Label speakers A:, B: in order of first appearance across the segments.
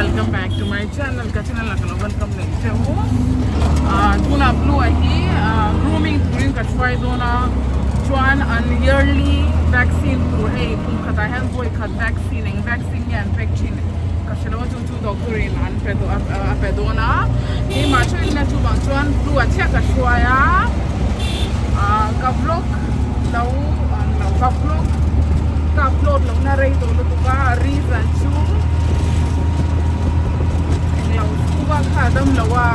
A: Welcome back to my channel ka channel ah ka lo welcome leh che u ah tunah blue ah hi ah grooming turin ka hruai dawn a chuan an yearly vaccine tur hei kum khatah hian vawi khat vaccine eng vaccine nge an pek thin ka hre lo a chu chu doctor in an pe a pe dawn a keimah theuhin a chuvang chuan blue ah chiah ka hruai a ah ka vlog lo ang lo ka vlog ka upload loh na rei tawh lutuk a reason chu englo scuba kha a dam lo a.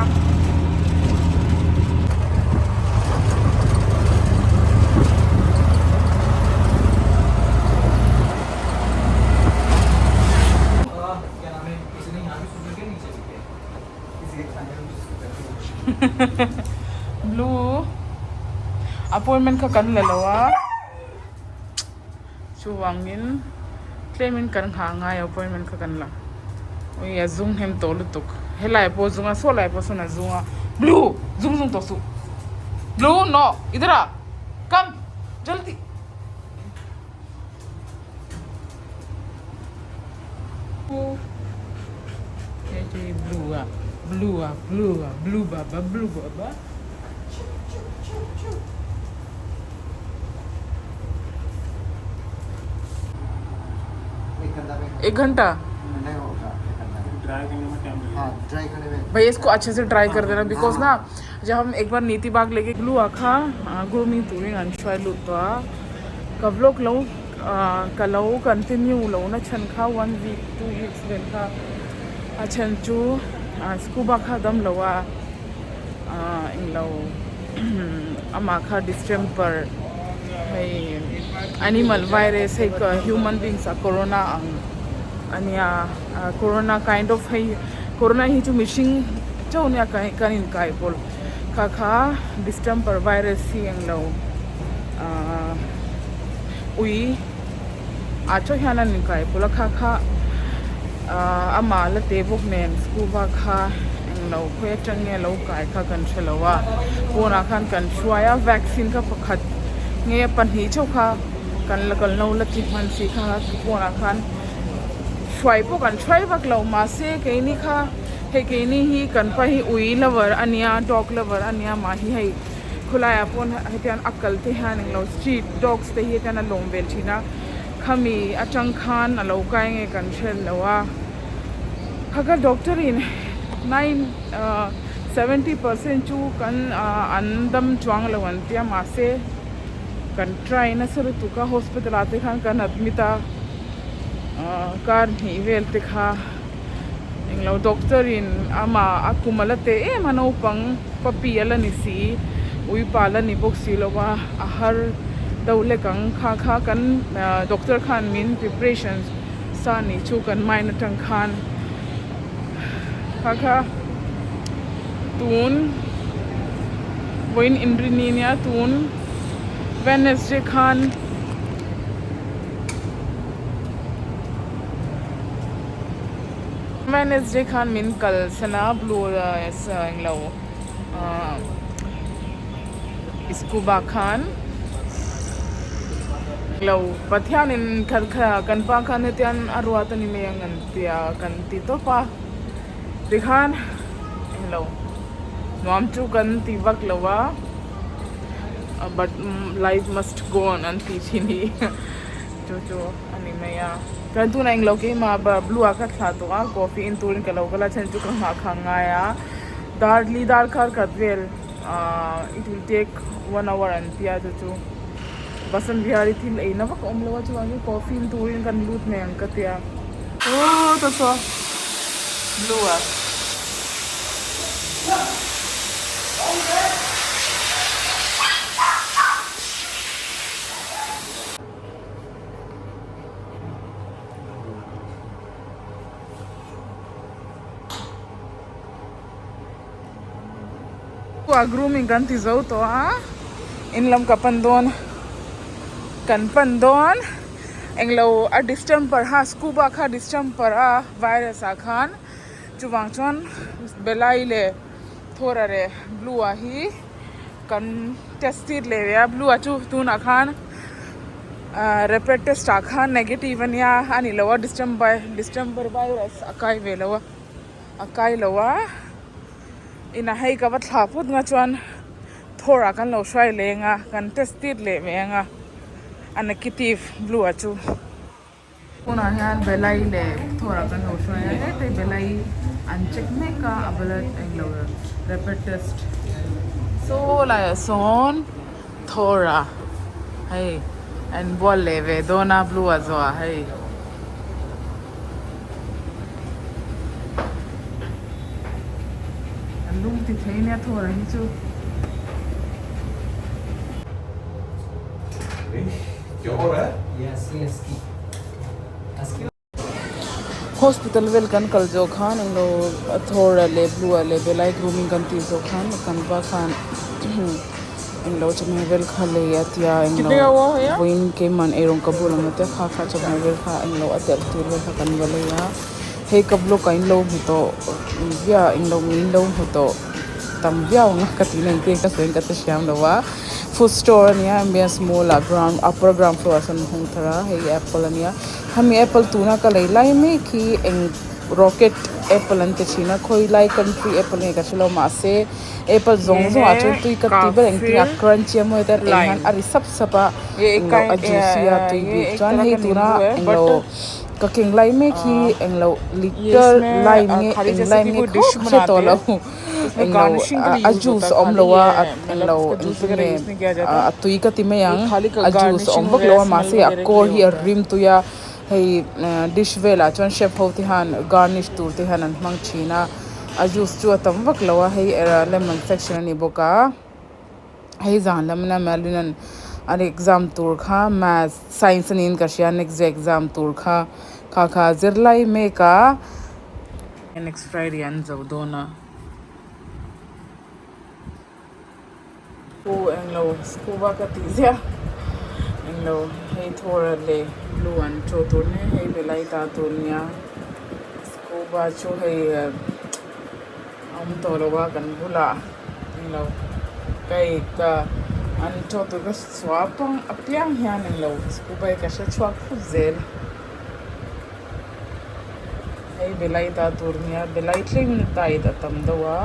A: Blue appointment kha kan la lo a chuvangin tlemin kan nghah ngai appointment kha kan la ui a zum hnem tawh lutuk helai pawh a zum a saw lai pawh sawn a zum a blue zum zum tawh suh blue no idhar aa come jaldi. Hei blue a blue a blue a blue baba blue baba एक घंटा भैया इसको अच्छे से dry कर देना because ना जब हम एक बार नीति बाग लेके ब्लू आखा grooming turin an hruai lut tawh a ka vlog lo ah ka lo continue lo na chhan kha one week two weeks vel kha a then chu ah scuba kha a dam lo a ah englo amah kha distemper hei animal virus hei human beings ah corona ang ania ah corona kind of hei corona hi chu mihring chauh nia kan inkai pawlh kha kha distemper virus hi englo ahh ui ah chauh hian an inkai pawlh a kha kha ahh amah la te bawk nen scuba kha englo khawi atang nge lo kai kha kan hre lo a pawnah khan kan hruai a vaccine kha pakhat nge pahnih chauh kha kan la kan lo la ti hman si kha pawnah khan hruai pawh kan hruai vak lo mahse keini kha hei keini hi kan pa hi ui lover ania dog lover ania mahni hei khawlaiah pawn hetiang a kal te hian englo street dogs te hi hetiang a lawm vel thin a khami atang khan a lo kai nge kan hre lo a kha ka doctor in nine ah seventy percent chu kan ah an dam chuang lo an tia mahse kan try nasa lutuk a hospital ah te khan kan admit a ah kar hnih vel te kha. Englo doctor in amah a kum a la teh em a naupang puppy a la ni si uipa la ni bawk si lo a a har deuh lek ang kha kha kan doctor khan min preparation sa nih chu kan mind atang khan kha kha tun vawiin inrini nia tun Wednesday khan. Wednesday khan min kalsan a blue englo ahh scuba khan lo Pathianin kan pa khan hetian a ruat a ni mai ang an tia kan ti tawp a tikhan englo nuam chu kan ti vak lo a but life must go on an tih thin hi. Chu chu a ni mai a. Chuan tunah englo keimah blue ah ka thlah tawh a coffee in turin ka lo kal a then chu ka nghah kha ngai a dar li dar khar khat vel ahh it will take one hour an tia chu chu Basant Vihari thil ei na vak a awm lo a chuvangin coffee in turin kan lut mai ang ka tia aww ta saw blue ah. A grooming kan ti zo tawh a in lam ka pan dawn kan pan dawn englo a distemper kha scuba kha distemper a virus ah khan chuvang chuan belai leh thawra leh blue ah hi. Kan test tir leh ve a blue ah chu tunah khan ahh rapid test ah khan negative ania a ni lo a distemper distemper virus a kai ve lo a. a kai lo a inah hei ka va thla phawt nga chuan Thor ah kan lo hruai leng a kan test tir leh mai ang a a negative blue ah chu. Tunah hian Belai leh Thor ah kan lo hruai a hetah Belai an check mek a a blood englo rapid test saw laiah sawn Thor ah hei an bual leh ve dawn a blue ah zawh ah hei. An lung ti thei nia Thor ah hi chu. Hospital vel kan kal zawh khan englo Thor-a leh Blue-a leh Bella-i grooming kan tih zawh khan kan va khan englo chawhmeh vel kha lei a tia englo vawiin keimahni eirawng ka bul ang a tia kha kha chawhmeh vel kha englo a telh tur vel kha kan va lei a hei ka vlog ah in lo hmu tawh viau englo min lo hmu tawh. Tam viau ang a ka tihna engtin ka sawi in ka hrethiam lo a food store ania M B S mall ah ground upper ground floor ah sawn an hawng thar a hei apple ania hemi apple tuna ka lei lai mek hi eng rocket apple an ti thin a khawi lai country apple nge ka hrelo mahse apple zawng zawng ah chuan tui ka ti ber engtin a crunchy a mawi tan eng hian a ri sap sap a englo a juicy a tui bik chuan hei tuna englo ka keng lai mek hi englo little lime nge eng lime nge khawp ka hre tawh lo. Englo a juice a awm lo a englo engtin nge a tui ka ti mai ang a juice a awm vak lo a mahse a kawr hi a rim tui a hei dish velah chuan chef ho te hian garnish tur te hian an hmang thin a a juice chu a tam vak lo a hei lemon section a ni bawk a hei zan lamina Madeline an exam tur kha maths science a niin ka hria next day exam tur kha kha kha zirlai mek a. Next Friday an zo dawn a. Pu englo scuba ka tih ziah englo hei thawra leh blue an chaw tur nia hei velai ta tur nia scuba chu hei a awm tawh lo a kan bulah englo kai ka an chaw tur ka suap ang apiang hian englo scuba hi ka hre chhuak phut zel. Hei belai ta tur nia belai thlengin diet a tam deuh a.